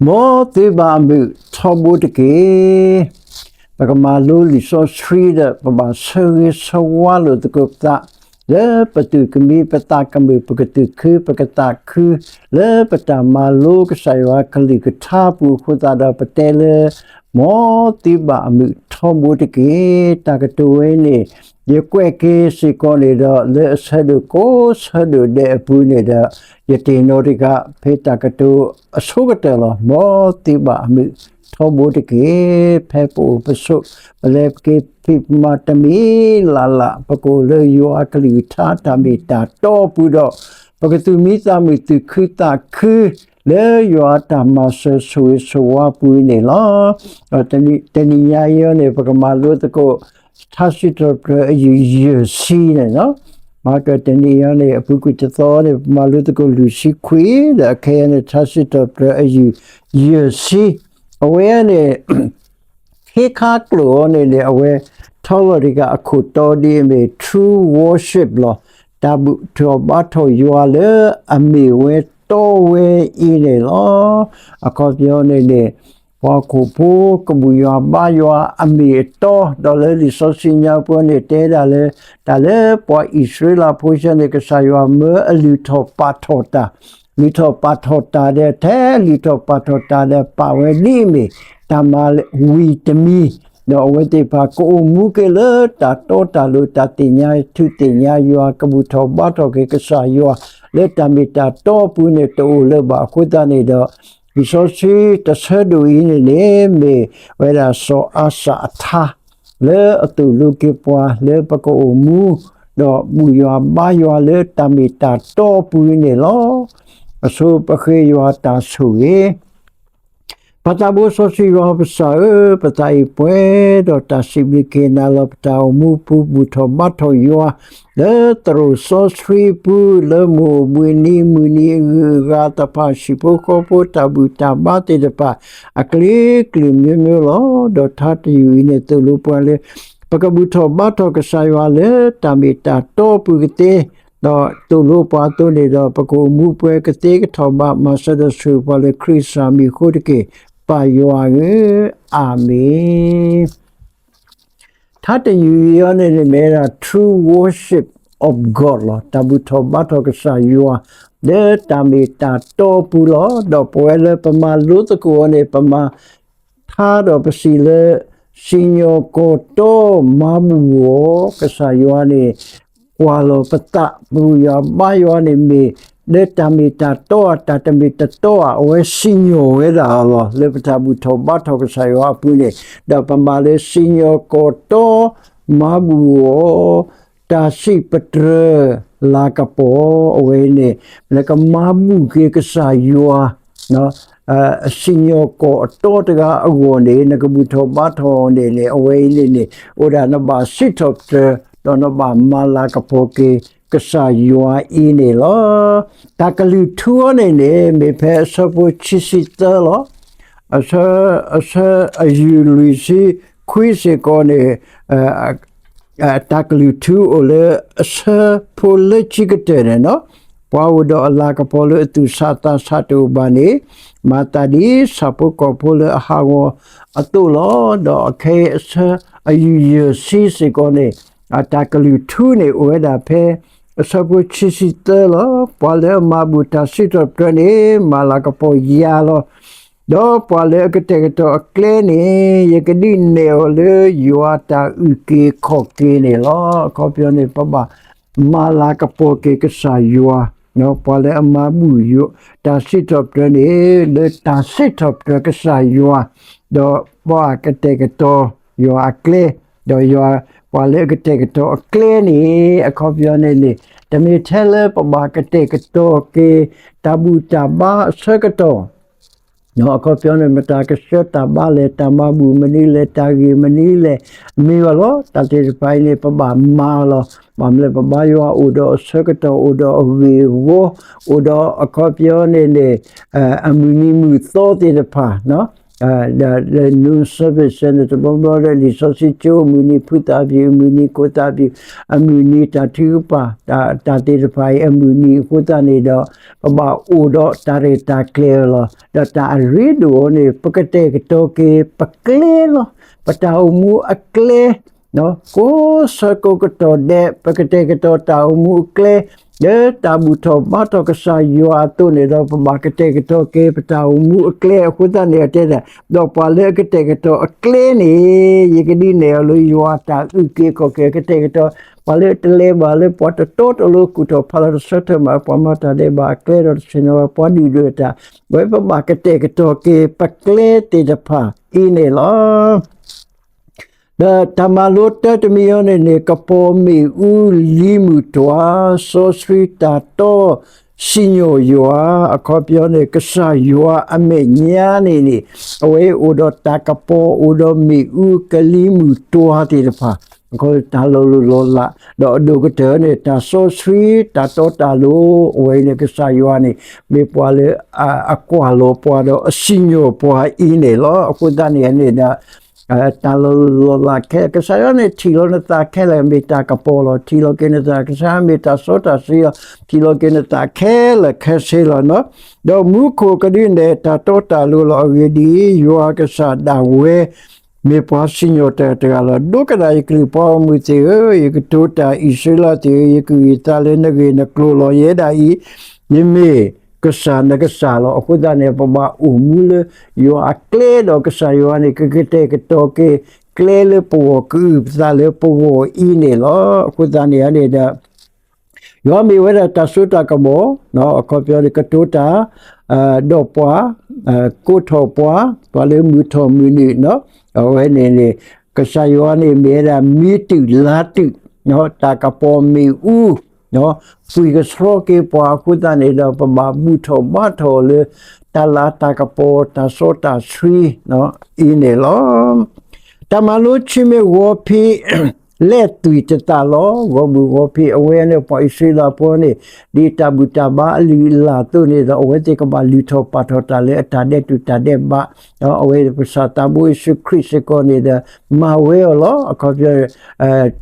မ်သုဘၣ်အမုာ်ထီဘိတက့ၢ်. ပကမၤလိလံာ်စီဆှံဒီး ပဘၣ်ဆၢဂ့ၤဆၢဝါလိာ်သကိးပသး လၢပသူၣ်ကမံပသးကမုာ် ပကသူၣ်ခုပကသးခု လၢပတၢ်မၤလိကစၢ်ယွၤကလုၢ်ကထါပူၤအဃိသတးဒီး ပတဲလၢ မ်သုဘၣ်အမုာ်ထီဘိတက့ၢ်. တၢ်ကတိၤဝဲန့ၣ် ယကွဲးက့ၤစ့ၢ်ကီးန့ၣ်ဒီး လၢအဆၢဒိၣ်ကိးဆၢဒိၣ်ဒဲးအပူၤန့ၣ်ဒီး ယတ့ၢ်နီၣ်တဂၤ ဖဲတၢ်ကတိၤအဆိကတၢၢ်လီၤ. မ်သုဘၣ်အမုာ်ထီဘိတက့ၢ်. ဖဲပအိၣ်ပဆိး ပလဲၤပက့ၤဖံးပမၤတမံၤလၢ်လၢ် ပကအိၣ်လၢယွၤကလုၢ်ကထါတၢ်မ့ၢ်တၢ်တီအပူၤဒီး ပကသူၣ်မံသးမုာ်သူၣ်ခုသးခု လၢယွၤအတၢ်မၤစၢၤဆိၣ်ဂ့ၤဆိၣ်ဝါအပူၤန့ၣ်လီၤ. ဒီးတနံၤညါအံၤန့ၣ် ပကမၤလိသကိး ထါစံးထီၣ်ပတြၢၤအယုၢ်ယဲၢ်ဆံန့ၣ်လီၤ. မၤကတနံၤအံၤန့ၣ် အပူၤကွံာ်တသီန့ၣ် ပမၤလိသကိးလွံၢ်ဆံခွံ ဒီးခဲအံၤန့ၣ် ထါစံးထီၣ်ပတြၢၤအယုၢ်ယဲၢ်ဆံ အဝဲန့ၣ် ခ့ခါကျိာ်အီၤန့ၣ်န့ၣ် အဝဲထီလီၤတဂၤအခိၣ်တီဒ်အမ့ၢ် true worship လီၤ. တၢ်ဘူၣ်ထီၣ်ဘါထီၣ်ယွၤလၢအမ့ၢ်ဝဲတီဝဲအံၤန့ၣ်လီၤ. အခီပညီန့ၣ်န့ၣ် ပှၤခိၣ်ဖိကဘူၣ်ယွၤဘါယွၤအမ့ၢ်အတီ ဒီးလၢလံာ်စီဆှံညါပူၤန့ၣ် တဲဒၣ်လၢ တၢ်လၢပှၤအံၣ်စရ့လးဖိဆၢန့ၣ် ကစၢ်ယွၤမၢအလုၢ်ထီၣ်ပာ်ထီၣ်တၢ် လုၢ်ထီၣ်ပာ်ထီၣ်တၢ်ဒီး ထဲလုၢ်ထီၣ်ပာ်ထီၣ်တၢ်ဒီး ပာ်ဝဲဒ်အမ့ၢ် တၢ်မၤဝံၤတမံၤ ဒီးအဝဲသ့ၣ်တဖၣ်ကအိၣ်မူက့ၤလၢတၢ်တီတၢ်လိၤ တၢ်သ့ၣ်ညါထူသ့ၣ်ညါယွၤ ကဘူၣ်ထီၣ်ဘါထီၣ်က့ၤကစၢ်ယွၤ လၢတၢ်မ့ၢ်တၢ်တီအပူၤန့ၣ် တအိၣ်လၢၤဘၣ်အဃိသတးန့ၣ်ဒီး လံာ်စီဆှံတဆၢဒိၣ်အံၤန့ၣ်န့ၣ် မ့ၢ်ဝဲဒၣ်စီၤအၤစၢ်အထါ လၢအသိၣ်လိက့ၤပှၤလၢပကအိၣ်မူ ဒီးဘူၣ်ယွၤဘါယွၤလၢတၢ်မ့ၢ်တၢ်တီအပူၤန့ၣ်လီၤ. အဆိပဃ့ယွၤတၢ်ဆိၣ်ဂ့ၤ ပၢ်သးဘိစီဆှံယွၤပကစၢ်ဧၢ, ပသးအံၤပှဲၤဒီးတၢ်စံးဘျုးက့ၤနၤလီၤ. ပတၢ်အိၣ်မူပူၤဘူၣ်ထီၣ်ဘါထီၣ်ယွၤ လၢသရိာ်စီဆှံပူၤ လၢမိၢ်အိၣ်ဘှံးနံၤမုၢ်နံၤအဂုၤအဂၤသ့ၣ်တဖၣ် ဟံၣ်ဖိဃီဖိတၢ်ဘူၣ်တၢ်ဘါသ့ၣ်တဖၣ် အကျိၤအကျဲမျိုးမျိုးလီၤ. ဒီးထါတယုၢ်အံၤန့ၣ် သိၣ်လိပှၤလၢ ပကဘူၣ်ထီၣ်ဘါထီၣ်ကစၢ်ယွၤလၢတၢ်မ့ၢ်တၢ်တီအပူၤကသ့, ဒီးသိၣ်လိပှၤအသိးန့ၣ်ဒီး ပကအိၣ်မူပှဲၤကသ့ကထီၣ်ဘး မၤစၢၤဒီးဆိၣ်ဂ့ၤပှၤလၢခရံာ်ကစၢ်မံၤအဃိတက့ၢ်. ပၢ်ယွၤဧၢ, အၤမ့ၣ်. ထါတယုၢ်အံၤန့ၣ်န့ၣ် မ့ၢ်ဝဲဒၣ် true worship of God လီၤ. တၢ်ဘူၣ်ထီၣ်ဘါထီၣ်ကစၢ်ယွၤ လၢတၢ်မ့ၢ်တၢ်တီအပူၤလီၤ. ဒီးပဝဲလၢပမၤလိသကိးအီၤန့ၣ် ပမၤထါဒီးပစံးလၢ စံၣ်ညီၣ်ကွီၢ်တီ မၤဘူၣ်အီၤ ကစၢ်ယွၤန့ၣ် ကွၢ်လီၤပသး ပဘူၣ်ယွၤဘါယွၤန့ၣ်မ့ၢ် လၢတၢ်မ့ၢ်တၢ်တီဧါ တၢ်တမ့ၢ်တတီဧါ အဝဲစံၣ်ညီၣ်ဝဲဒၣ်အီၤလီၤ. လၢပတၢ်ဘူၣ်ထီၣ်ဘါထီၣ်ကစၢ်ယွၤအပူၤန့ၣ် ဒီးပမၤလၢစံၣ်ညီၣ်ကွီၢ်တီ မၤဘူၣ်အီၤ တၢ်စံးပတြၢၤလၤကပီၤ အဝဲန့ၣ် နကမၤဘူၣ်က့ၤကစၢ်ယွၤ စံၣ်ညီၣ်ကွီၢ်အတီတဂၤအဂီၢ်န့ၣ် နကဘူၣ်ထီၣ်ဘါထီၣ်အီၤန့ၣ်န့ၣ် အဝဲအံၤန့ၣ်န့ၣ် အိၣ်ဒၣ်နဘၣ်စံးထီၣ်ပတြၢၤ ဒီးနဘၣ်မၤလၤကပီၤက့ၤကစၢ်ယွၤအံၤန့ၣ်လီၤ. တၢ်ကလုၢ်ထူအီၤန့ၣ်န့ၣ် မ့ၢ်ဖဲအဆၢဖိခံဆံသၢလီၤ. အဆၢ အဆၢအယုၢ်လွံၢ်ဆံခွံစ့ၢ်ကီးန့ၣ် တၢ်ကလုၢ်ထူအိၣ်လၢအဆၢဖိလၢခံကတၢၢ်န့ၣ်လီၤ. ပှၤအိၣ်ဒီးအလၤကပီၤလၢအသူၣ်ဆးသးဆးတအိၣ်ဘၣ်န့ၣ် မၤသးဒ်ဆၣ်ဖိကီၢ်ဖိလၢအဟးဂီၤအသိးလီၤ. ဒီးအခဲအံၤအဆၢအယုၢ်ယဲၢ်ဆံစ့ၢ်ကီးန့ၣ် အတၢ်ကလုၢ်ထူန့ၣ် အိၣ်ဝဲဒၣ်ဖဲအဆၢဖိခံဆံသၢလီၤ. ပှၤလၢအမၤဘူၣ်တၢ်စံးထီၣ်ပတြၢၤန့ၣ် မၤလၤကပီၤယၤလီၤ. ဒီးပှၤလၢအကတဲာ်ကတီၤအကျဲန့ၣ် ယကဒုးနဲၣ်အီၤလၢယွၤတၢ်အုၣ်က့ၤခီၣ်က့ၤန့ၣ်လီၤ. အခီပညီန့ၣ် ပဘၣ်မၤလၤကပီၤက့ၤကစၢ်ယွၤ ပှၤလၢအမၤဘူၣ်ယိာ်တၢ်စံးထီၣ်ပတြၢၤန့ၣ် လၢတၢ်စံးထီၣ်ပတြၢၤကစၢ်ယွၤ ဒီးပှၤကတဲာ်ကတီၤယွၤအကျဲ ဒီးယွၤ ပှၤလၢအကတဲာ်ကတီၤအကျဲန့ၣ် အခီပညီန့ၣ်န့ၣ် တမ့ၢ်ထဲလၢပဘၣ်ကတဲာ်ကတီၤက့ၤ တၢ်ဘူၣ်တၢ်ဘါအဆၢကတီၢ် အခီပညီန့ၣ် မတၤကဆှၢတၢ်ဘါလဲၣ်, တၢ်မၤဘူၣ်မနုၤလဲၣ်, တၢ်ဂ့ၢ်မနုၤလဲၣ်, မ့ၢ်ဘၣ်လီၤ. တၢ်သ့ၣ်တဖၣ်အံၤန့ၣ် ပဘၣ်မၤအီၤလီၤ. ဘၣ်မနုၤလဲၣ် ပဘါယွၤအိၣ်ဒီးအဆၢကတီၢ် အိၣ်ဒီးအဂ့ၢ်အဝီ, အိၣ်ဒီးအခီပညီန့ၣ်န့ၣ် အမုၢ်နံၤမုၢ်သီသ့ၣ်တဖၣ် ဒီးလၢ noon service န့ၣ် တဘျီဘျီဒီး လံာ်စီဆှံကၠိအမုၢ်နံၤ ဖုသၣ်ဖၠူၣ်အမုၢ်နံၤ ကိၣ်သၣ်ဖၠူၣ်အမုၢ်နံၤ တၢ်ထုကဖၣ် တၢ်သ့ၣ်တဖၣ်အံၤ အမုၢ်နံၤအဃိသတးန့ၣ်ဒီး ပဘၣ်အိၣ်ဒီးတၢ်ရဲၣ်တၢ်ကျဲၤလီၤ. ဒီးတၢ်အရ့ဒိၣ်အီၤန့ၣ် ပကတဲာ်ကတီၤက့ၤပကျဲလီၤ. ပတၢ်အိၣ်မူအကျဲ ကိးဆၢကိးကတီၢ်ဒဲး ပကတဲာ်ကတီၤတၢ်အိၣ်မူအကျဲ လၢတၢ်ဘူၣ်ထီၣ်ဘါထီၣ်ကစၢ်ယွၤအသိးန့ၣ်ဒီး ပဘၣ်ကတဲာ်ကတီၤက့ၤ ပတၢ်အိၣ်မူအကျဲအဃိသတးန့ၣ်အတဲဒၣ် ဒီးပှၤလၢအကတဲာ်ကတီၤအကျဲန့ၣ် ယကဒုးနဲၣ်အီၤလၢယွၤတၢ်အုၣ်က့ၤခီၣ်က့ၤ ကတဲာ်ကတီၤ ပှၤလၢတလဲၤဘၣ်လၢပှၤတတီတလိၤ ကူၣ်ထီၣ်ဖးလီၤတဆၢထၢၣ်မး ပှၤမၤတၢ်ဒဲးဘးအကျဲဒီးတဆ့ၣ်နီၤ ပှၤဒုၣ်ဒွဲၣ်တၢ် ဝဲပဘၣ်ကတဲာ်ကတီၤက့ၤ ပကျဲသ့ၣ်တဖၣ်အံၤန့ၣ်လီၤ. ဒီးတၢ်မၤလိတၢတမံၤအံၤန့ၣ်န့ၣ် ကပီၤမ့ၣ်အူလံၤမုၢ်တွၤ စီဆှံတၢ်တီ စံၣ်ညီၣ်ယွၤ အခီပညီန့ၣ် ကစၢ်ယွၤအမဲာ်ညါန့ၣ်န့ၣ် အဝဲအိၣ်ဒီးတၢ်ကပီၤ အိၣ်ဒီးမ့ၣ်အူကလံၤမုၢ်တွၤသ့ၣ်တဖၣ် အခီတၢ်လီၤလိၢ်လီၤလး ဒီးအဒိၣ်ကတၢၢ်န့ၣ် တၢ်စီဆှံ တၢ်တီတၢ်လိၤ အဝဲအံၤန့ၣ် ကစၢ်ယွၤန့ၣ် မ့ၢ်ပှၤလၢအကွၢ်လီၤပှၤဒီးအစံၣ်ညီၣ်ပှၤအံၤန့ၣ်လီၤ. အဃိသတးန့ၣ်န့ၣ်ဒီး တၢ်လီၤလိၢ်လီၤလးခဲ ကစၢ်ယွၤန့ၣ် ထံၣ်လီၤနသးခဲလၢာ် မ့ၢ်တၢ်ကပီၤလီၤ. ထံၣ်လီၤက့ၤနသး ကစၢ်ယွၤမ့ၢ်တၢ်စီတၢ်ဆှံလီၤ. ထံၣ်လီၤက့ၤနသးခဲလၢာ်ခဲဆ့လီၤနီၤ. ဒီးမူခိၣ်ကဒုးနဲၣ်တၢ်တီတၢ်လိၤလီၤ. အဂ့ၢ်ဒ်အံၤ, ယွၤကစၢ်ဒၣ်ဝဲ မ့ၢ်ပှၤစံၣ်ညီၣ်တၢ်တဂၤလီၤ. ဒိကနၣ်ယကလုၢ် ပှၤဂီၢ်မုၢ်သ့ၣ်ဧၢ, ယကတိၤတၢ် အံၣ်စရ့လးသ့ၣ်ဧၢ, ယကဂ့ၢ်သးလၢနဂ့ၢ်နကျိၤလီၤ. ယဲဒၣ်အံၤ ယမ့ၢ်ကစၢ်နကစၢ်လီၤ. အဃိသတးန့ၣ် ပဘၣ်အိၣ်မူလၢယွၤအကျဲဒီး ကစၢ်ယွၤန့ၣ် ကကတဲာ်ကတီၤက့ၤ ကျဲလၢပဂီၢ် ကအုၣ်ပသးလၢပဂီၢ်အံၤန့ၣ်လီၤ. အဃိသတးန့ၣ်န့ၣ်ဒီး ယွၤမ့ၢ်ဝဲဒၣ်တၢ်စိတၢ်ကမီၤ, အခီပညီန့ၣ် ကတိၤတၢ် ဒီးပှၤ ကိးထီၣ်ပှၤ ပှၤလၢမုၢ်ထီၣ်မုၢ်နုာ်, အဝဲန့ၣ်န့ၣ် ကစၢ်ယွၤန့ၣ်မ့ၢ်ဝဲဒၣ်မံတုၤလါတုၤ, တၢ်ကပီၤမ့ၣ်အူ ပှံၢ်ကဆှီက့ၤပှၤအဃိသတးန့ၣ်ဒီး ပဘၣ်ဘူၣ်ထီၣ်ဘါထီၣ်လၢ တၢ်လၤတၢ်ကပီၤ တၢ်စီတၢ်ဆှံအံၤန့ၣ်လီၤ. တၢ်မၤလိဆံးမ့ၢ်ဂီၤဖံး လဲၤသွံၣ်တသးလီၤ. ဂီၤဘူၣ်ဂီၤဖံး အဝဲန့ၣ် ပှၤအံၣ်စရ့လးဖိန့ၣ် ဒ်တၢ်ဘူၣ်တၢ်ဘါအလုၢ်အလၢ်အသိးန့ၣ်ဒီး အဝဲသ့ၣ်ကဘၣ်လုၢ်ထီၣ်ပာ်ထီၣ်တၢ်လၢအတၢ်ဒဲးတူာ်တၢ်ဒဲးဘး, အဝဲကစၢ်သးဘိယ့ၣ်ၡူးခရံာ်စ့ၢ်ကီးန့ၣ်ဒီး မၤဝဲအီၤလီၤ. အခီပညီ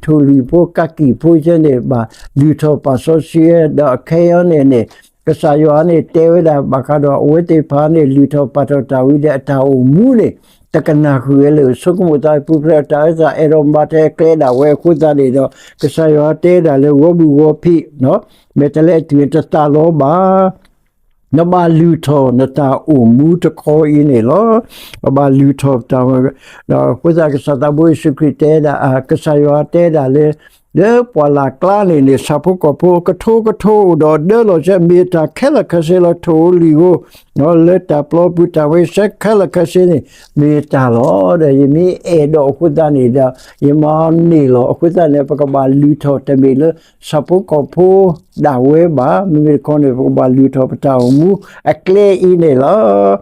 ထိၣ်လွံၢ်ဖိ ကးကံၢ်ဖိယဲန့ၣ် ဘၣ်လုၢ်ထီၣ်ပာ်စီဆှံ ဒီးအခဲအံၤန့ၣ်န့ၣ် ကစၢ်ယွၤန့ၣ်တဲဝဲဒၣ်ဘၣ်ဃးဒီး အဝဲသ့ၣ်တဖၣ်န့ၣ် လုၢ်ထီၣ်ပာ်ထီၣ်တၢ်ဝံၤဒီး အတၢ်အိၣ်မူန့ၣ် တကနၣ်ဃုာ်ဝဲလၢ ဆိကမိၣ်သးပူၤဖျဲး တၢ်အၢတၢ်အဲၣ်ဒီးမၤထဲအကျဲဒၣ်ဝဲအဃိသတးန့ၣ်ဒီး ကစၢ်ယွၤတဲဒၣ်လၢဂီၤဘူၣ်ဂီၤဖံး မဲာ်တဲးလဲးသွံၣ်တသးလီၤဘၣ် နဘၣ်လုၢ်ထီၣ်နတၢ်အိၣ်မူတခီအံၤန့ၣ်လီၤ. ပဘၣ်လုၢ်ထီၣ်တၢ်ဝဲ ဒီးအဃိသတးကစၢ်သးဘိယ့ၣ်ၡူးခရံာ်တဲဒၣ် ကစၢ်ယွၤတဲဒၣ်လၢ လၢပှၢ်လၢ်ကျါန့ၣ်န့ၣ် ဆၣ်ဖိကီၢ်ဖိ ကထိကထိအိၣ်ဒီးဒၢလီၤဆဲး မ့ၢ်တၢ်ခဲလၢာ်ခဲဆ့လီၤ. ထိၣ်ဧိၤလွံၢ်ဧိၤ လၢတၢ်ပျီပူၤတၢ်ဝဲဆဲးခဲလၢာ်ခဲဆ့န့ၣ် မ့ၢ်တၢ်လီၤ. ဒီးယမ့ၢ်အဲၣ်ဒိးအဃိသတးန့ၣ်ဒီး ယမၤအီၤန့ၢ်လီၤ. အဃိသတးန့ၣ် ပကဘၣ်လုၢ်ထီၣ်တမ့ၢ်လၢ ဆၣ်ဖိကီၢ်ဖိဒၣ်ဝဲဘၣ်. မ့မ့ၢ်တခီန့ၣ် ပကဘၣ်လုၢ်ထီၣ်ပတၢ်အိၣ်မူအကျဲအံၤန့ၣ်လီၤ.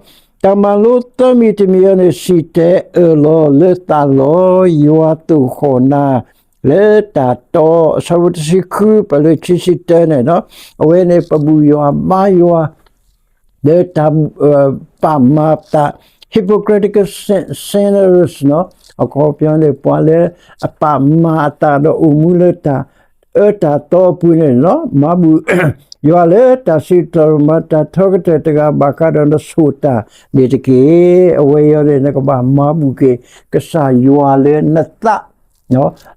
တၢ်မၤလိသၢမံၤတမံၤအံၤန့ၣ် စံၣ်တဲၤအၢၣ်လီၤလၢသးလီၤ. ယွၤသိၣ်ဃီၣ်နၤ လၢတၢ်တီ အဆၢဖိတဆံဃု ပှဲၤလၢခံဆံတၢန့ၣ်လီၤ. အဝဲန့ၣ် ပဘူၣ်ယွၤဘါယွၤ လၢတၢ် ပာ်မၤသး hypocritical sinners အခီပညီန့ၣ် ပှၤလၢအပာ်မၤအသးဒီးအိၣ်မူလၢတၢ်အၢတၢ်သီအပူၤန့ၣ်လီၤ. မၤဘူၣ်ယွၤလၢတၢ်စံးထီၣ်ပတြၢၤ မၤတၢ်ထီကတၢၢ်တဂၤဘၣ်ဃးဒီးနဆိၣ်တၢ်န့ၣ်တက့ၢ်. အဝဲအံၤန့ၣ် နကဘၣ်မၤဘူၣ်က့ၤ ကစၢ်ယွၤလၢနသး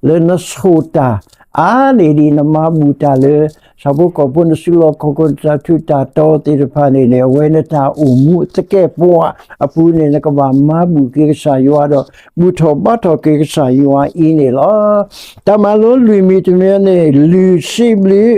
လၢနဆိၣ်တၢ် အါန့ၢ်ဒံးနမၤဘူၣ်တၢ်လၢ ဆၣ်ဖိကီၢ်ဖိ နစုလီၢ်ခီၣ်ခိၣ် နတၢ်ထူးတၢ်တီၤသ့ၣ်တဖၣ်န့ၣ်န့ၣ် အဝဲနတၢ်အိၣ်မူသကဲးပဝးအပူၤန့ၣ် နကဘၣ်မၤဘူၣ်က့ၤကစၢ်ယွၤဒီး ဘူၣ်ထီၣ်ဘါထီၣ်က့ၤကစၢ်ယွၤအံၤန့ၣ်လီၤ. တၢ်မၤလိလွံၢ်မံၤတမံၤန့ၣ် လုၢ်စံးဘျုး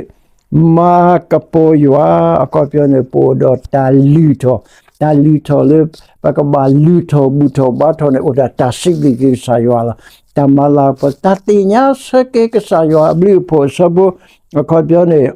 မၤကပီၤယွၤ အခီပညီန့ၣ် ပအိၣ်ဒီးတၢ်လုၢ်ထီၣ်, တၢ်လုၢ်ထီၣ်လၢ ပကဘၣ်လုၢ်ထီၣ်ဘူၣ်ထီၣ်ဘါထီၣ်န့ၣ် အိၣ်ဒီးတၢ်စံးဘျုးက့ၤကစၢ်ယွၤလီၤ. တၢ်မၤလၤကပီၤ တၢ်သ့ၣ်ညါဆၢက့ၤကစၢ်ယွၤအဘျုးအဖှိၣ် အဆၢဖိ အခီပညီန့ၣ်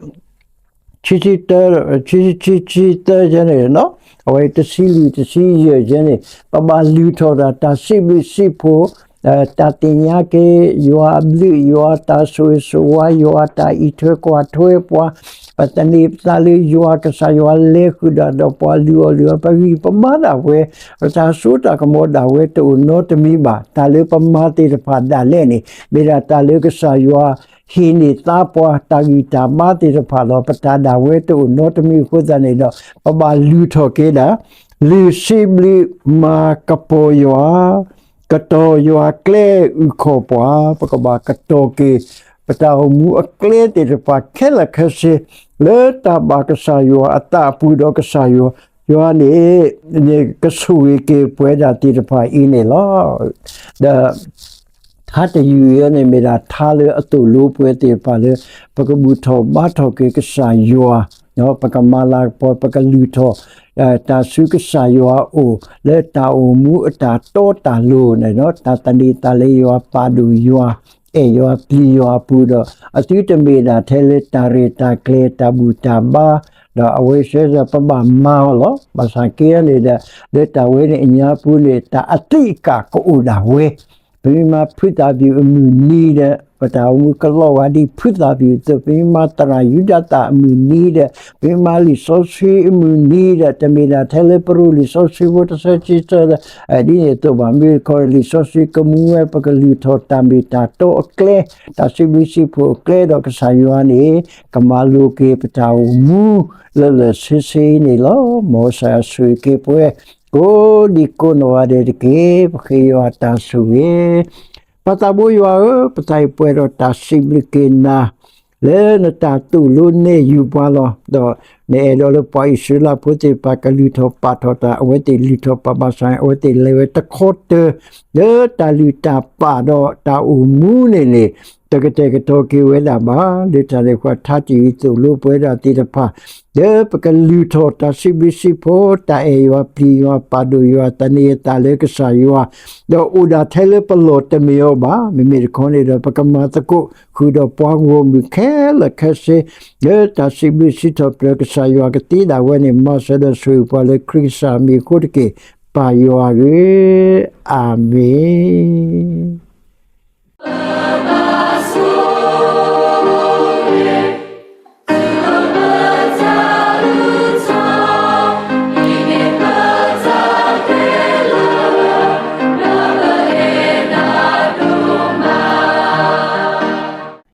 ခံဆံတၢ, ခံဆံခံ, ခံဆံသၢယဲန့ၣ်, အဝဲတဆံလွံၢ် တဆံယဲၢ်ယဲန့ၣ် ပဘၣ်လုၢ်ထီၣ်ဒီးတၢ်စံးဘျုးစံးဖှိၣ်, တၢ်သ့ၣ်ညါက့ၤ ယွၤအဘျုး ယွၤတၢ်ဆိၣ်ဂ့ၤဆိၣ်ဝါ ယွၤတၢ်အံးထွဲကွၢ်ထွဲပှၤ, ပသန့ၤပသးလၢယွၤ, ကစၢ်ယွၤလဲၤဃုာ်ဒီးပှၤလုၢ်အီၣ်လုၢ်အီပဂံၢ်ပဘါဒၣ်ဝဲ, ပတၢ်စိတၢ်ကမီၤဒၣ်ဝဲတအိၣ်နီတမံၤဘၣ်. တၢ်လၢပမၤသ့ၣ်တဖၣ်ဒၣ်လဲာ်န့ၣ် မ့ၢ်ဒၣ်တၢ်လၢကစၢ်ယွၤဟ့ၣ်န့ၢ်သါပှၤတၢ်ဂံၢ်တၢ်ဘါသ့ၣ်တဖၣ်လီၤ. ပတၢ်ဒၣ်ဝဲတအိၣ်နီတမံၤအဃိသတးန့ၣ်ဒီး ပဘၣ်လုၢ်ထီၣ်က့ၤဒၣ် လုၢ်စံးဘျုးမၤကပီၤယွၤ, ကတီၤယွၤကျဲအုၣ်ခီၣ်ပှၤ, ပကဘၣ်ကတီၤက့ၤ ပတၢ်အိၣ်မူအကျဲသ့ၣ်တဖၣ်ခဲလၢာ်ခဲဆ့ လၢတၢ်ဘၣ်ကစၢ်ယွၤအသးအပူၤဒီးကစၢ်ယွၤန့ၣ် ကဆိၣ်ဂ့ၤက့ၤပဝဲဒၣ်သ့ၣ်တဖၣ်အံၤန့ၣ်လီၤ. ဒီး ထါတယုၢ်အံၤန့ၣ် မ့ၢ်ဒၣ်ထါလၢအသိၣ်လိပဝဲသ့ၣ်တဖၣ်လၢ ပကဘူၣ်ထီၣ်ဘါထီၣ်က့ၤကစၢ်ယွၤ, ပကမၤလၤကပီၤ ပကလုၢ်ထီၣ် တၢ်ဆူကစၢ်ယွၤအအိၣ် လၢတၢ်အိၣ်မူအတၢ်တီတၢ်လိၤန့ၣ်ဒီး တၢ်သန့ၤသးလၢယွၤ ပာ်ဒိၣ်ယွၤ အဲၣ်ယွၤပျံၤယွၤအပူၤဒီး အသုတမ့ၢ်ဒၣ်ထဲလၢတၢ်ရဲၣ်တၢ်ကျဲၤတၢ်ဘူၣ်တၢ်ဘါ ဒီးအဝဲဆဲဒီးပဘၣ်မၤအီၤလီၤ. ဘၣ်ဆၣ်က့န့ၣ်ဒီး လၢတၢ်ဝဲန့ၣ်အညါပူၤန့ၣ် တၢ်အသံးအကာ်ကအိၣ်ဒၣ်ဝဲ ပမ့ၢ်မၤဖုသၣ်ဘံၣ်အမုၢ်နံၤဒီး ပတၢ်အိၣ်မူကလီၤဂာ်ဒ်ဖုသၣ်ဘံၣ်အသိး, ပမ့ၢ်မၤသရၣ်ယူဒၤသၣ်အမုၢ်နံၤဒီး ပမ့ၢ်မၤလံာ်စီဆှံအမုၢ်နံၤဒီး တမ့ၢ်ဒၣ်ထဲလၢပရိၣ်လံာ်စီဆှံဖိတဆၢဆံသၢဒီး ဒ်န့ၣ်အသိးဘၣ်. မ့ၢ်တခီ လံာ်စီဆှံကမူဝဲ ပကလုၢ်ထီၣ်တၢ်မ့ၢ်တၢ်တီအကျဲ တၢ်စံးဘျုးစံးဖှိၣ်အကျဲဒီးကစၢ်ယွၤန့ၣ် ကမၤလိၤက့ၤပတၢ်အိၣ်မူ လၢလၢာ်ဆ့ဆ့အံၤန့ၣ်လီၤ. မ်ကစၢ်ယွၤဆိၣ်ဂ့ၤက့ၤပဝဲ ကိးဒံကိးနီၢ်ဂၤဒဲးတက့ၢ်. ပဃ့ယွၤတၢ်ဆိၣ်ဂ့ၤ ပၢ်သးဘိယွၤဧၢ, ပသးအံၤပှဲၤဒီးတၢ်စံးဘျုးက့ၤနၤ လၢနတၢ်သိၣ်လိနဲၣ်ယုၤပှၤလီၤ. ဒီးနအဲၣ်ဒိးလၢပှၤအံၣ်စရ့လးဖိသ့ၣ်တဖၣ် ကလုၢ်ထီၣ်ပာ်ထီၣ်တၢ်, အဝဲသ့ၣ်လုၢ်ထီၣ်ပာ်ဘၣ်ဆၣ် အဝဲသ့ၣ်လဲၤဝဲတခီတၢၤ လၢတၢ်လုၢ်တၢ်ပာ်ဒီးတၢ်အိၣ်မူန့ၣ်န့ၣ် တကတဲာ်ကတီၤက့ၤဝဲဒၣ်ဘၣ်. လၢတၢ်န့ၣ်အဃိ ထါတယုၢ်အံၤသိၣ်လိပဝဲဒၣ်သ့ၣ်တဖၣ် လၢပကလုၢ်ထီၣ်တၢ်စံးဘျုးစံးဖှိၣ်, တၢ်အဲၣ်ယွၤပျံၤယွၤပာ်ဒိၣ်ယွၤ သန့ၤအသးလၢကစၢ်ယွၤ, ဒီးအိၣ်ဒၣ်ထဲလၢပလီၢ်တမ့ၢ်အီၤဘၣ်. မ့မ့ၢ်တခီန့ၣ်ဒီး ပကမၤသကိးဃုာ်ဒီးပှၤဂီၢ်မုၢ်ခဲလၢာ်ခဲဆ့ လၢတၢ်စံးဘျုးစံးထီၣ်ပတြၢၤကစၢ်ယွၤကသ့ဒၣ်ဝဲန့ၣ် မၤစၢၤဒီးဆိၣ်ဂ့ၤပှၤလၢခရံာ်ကစၢ်မံၤအဃိတက့ၢ်. ပၢ်ယွၤဧၢ, အၤမ့ၣ်.